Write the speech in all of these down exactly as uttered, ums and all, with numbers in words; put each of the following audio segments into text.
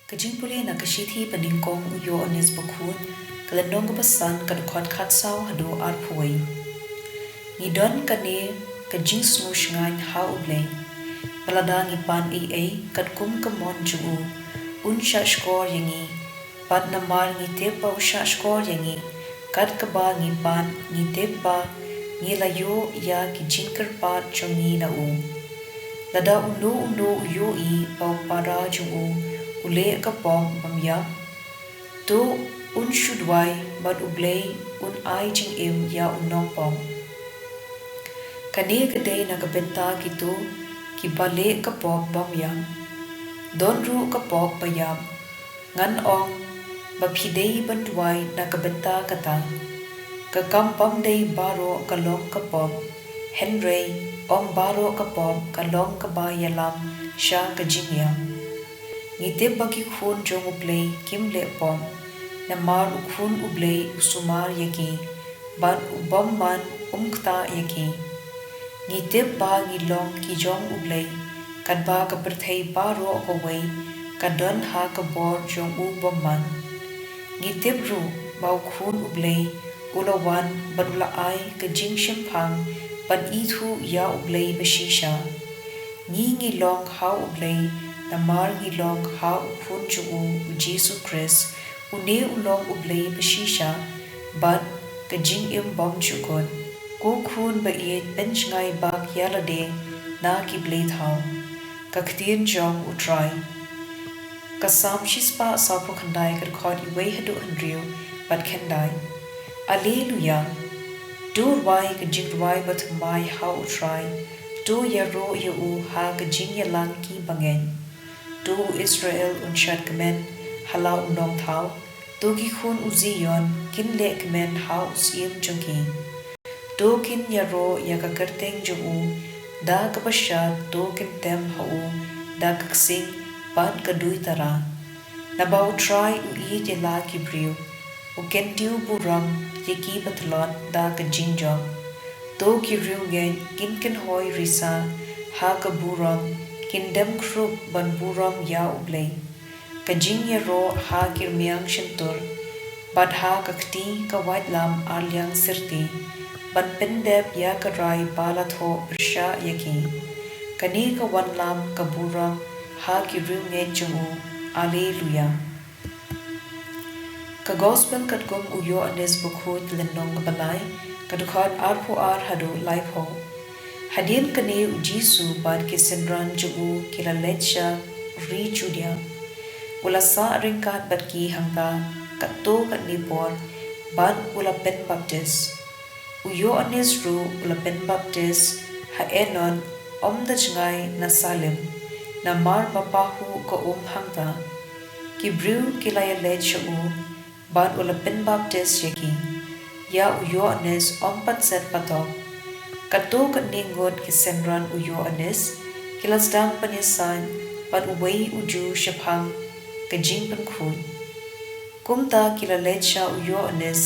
Ka jingpule na ka shithi ba nyngkong u Ïoannis Bakhuid, ka lynnong kaba san, ka dkhot khatsaw haduh arphew wei. Ngi don kane ka jingsngewsynei ha U Blei, ba lada ngi pan ei ei katkum ka mon jong u, un shahshkor ïa ngi. Bad namar ngi tip ba u shahshkor ïa ngi, kat kaba ngi pan, ngi tip ba ngi la ïoh ïa ki jingkyrpad jong ngi na u. Lada uno uno u ïohi ba u para jong u u leh ka pop bymïap, to un shu duwai bad U Blei un ai jingim ïa u nongpop. Kane ka dei na ka bynta kito kiba leh ka pop bymïap. Don ruh ka pop ba ïap. Ngan ong ba phi dei ban duwai na ka bynta kata. Ka kam bym dei baroh ka long ka pop, hynrei ym baroh ka pop ka long kaba ïalam sha ka jingïap. Ngi tip ba ki khun jong U Blei kim leh pop, namar u Khun U Blei u sumar ïa ki, bad u bymman um ktah ïa ki. Ngi tip ba ngi long ki jong U Blei, katba ka pyrthei baroh kawei ka don ha ka bor jong u bymman. Ngi tip ruh ba u Khun U Blei u la wan bad u la ai ka jingshemphang ban ithuh ïa U Blei bashisha. Ngi ngi long ha U Blei namar ngi long ha u Khun jong u, u Jisu Khrist, une u long U Blei bashisha bad ka jingim bymjukut. Ko khun ba ïeit, pynjngai bak ïa lade na ki blei thaw. Ka ktien jong U Trai. Ka Salm shispah sawphew khyndai, ka dkhot wei haduh hynriew bad khyndai. Alleluia. To rwai ka jingrwai bathymmai ha U Trai. To ïaroh ïa u ha ka jingïalang ki bangeit. To u Israel un shad kmen ha la u nongthaw. To ki khun u Zion kin leh kmen ha u syiem jong ki. To kin ïaroh ïa ka kyrteng jong u da kaba shad, to kin tem ha u da ka ksing bad ka duitara. Naba U Trai u ïeit ïa la ki briew, u kyntiew burom ïa ki ba tlot da ka jingjop. To ki riewngeit kin kynhoi risa ha ka burom, kin dem khrup ban burom ïa U Blei. Ka jingïaroh ha ki rmiang shyntur, bad ha ka kti ka waitlam arliang syrti, ban pyndep ïa ka rai ba la thoh pyrshah ïa ki. Kane ka wanlam ka burom ha ki riewngeit jong u. Alleluia. Ka Gospel katkum u Ïoannis Bakhuid, lynnong kaba lai, ka dkhot arphew ar haduh laiphew. Hadien kane u Jisu bad ki synran jong u ki la leit sha ri Judia. U la sah ryngkat bad ki hangta katto katne por, bad u la pynbaptis. U Ïoannis ruh u la pynbaptis ha Enon, ym da jngai na Salim, namar ba pahuh ka um hangta. Ki briew ki la ïaleit sha u, bad u la pynbaptis ïa ki. Ïa u Ïoannis ym pat set patok. Katto katne ngut ki synran u Ïoannis ki la sdang pynïasaid bad uwei u Jiw shaphang ka jingpynkhuid. Kumta ki la leit sha u Ïoannis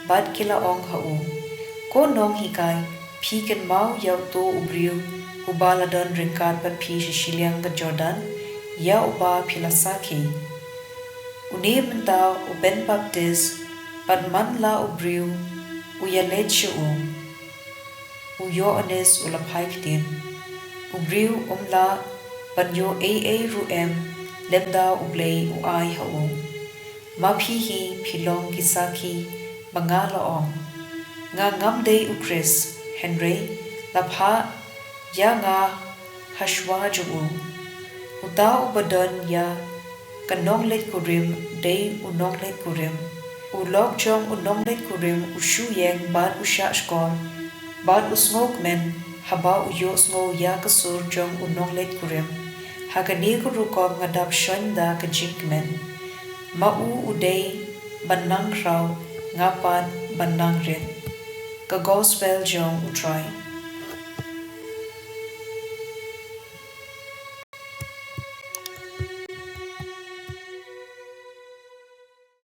bad ki la ong ha u, Ko nonghikai, phi kynmaw ïa uto u briew uba la don ryngkat bad phi sha shiliang ka Jordan, ïa uba phi la sakhi? Une mynta u pynbaptis, bad man la u briew u ïaleit sha u. U Ïoannis u la phai ktien. U briew um lah ban ïoh ei ei ruh em, lymda U Blei u ai ha u. Ma phi hi phi long ki sakhi ba nga la ong. Nga ngam dei u Khrist, hynrei la phah ïa nga ha shuwa jong u. Uta uba don ïa ka nongleit kurim dei u nongleit kurim. U lok jong u nongleit kurim u shu ïeng bad u shahshkor, bad u sngewkmen haba u ïohsngew ïa ka sur jong u nongleit kurim. Ha kane ka rukom nga dap shon da ka jingkmen. Ma u u dei ban nang khraw, nga pat ban nang rit. Ka Gospel jong U Trai.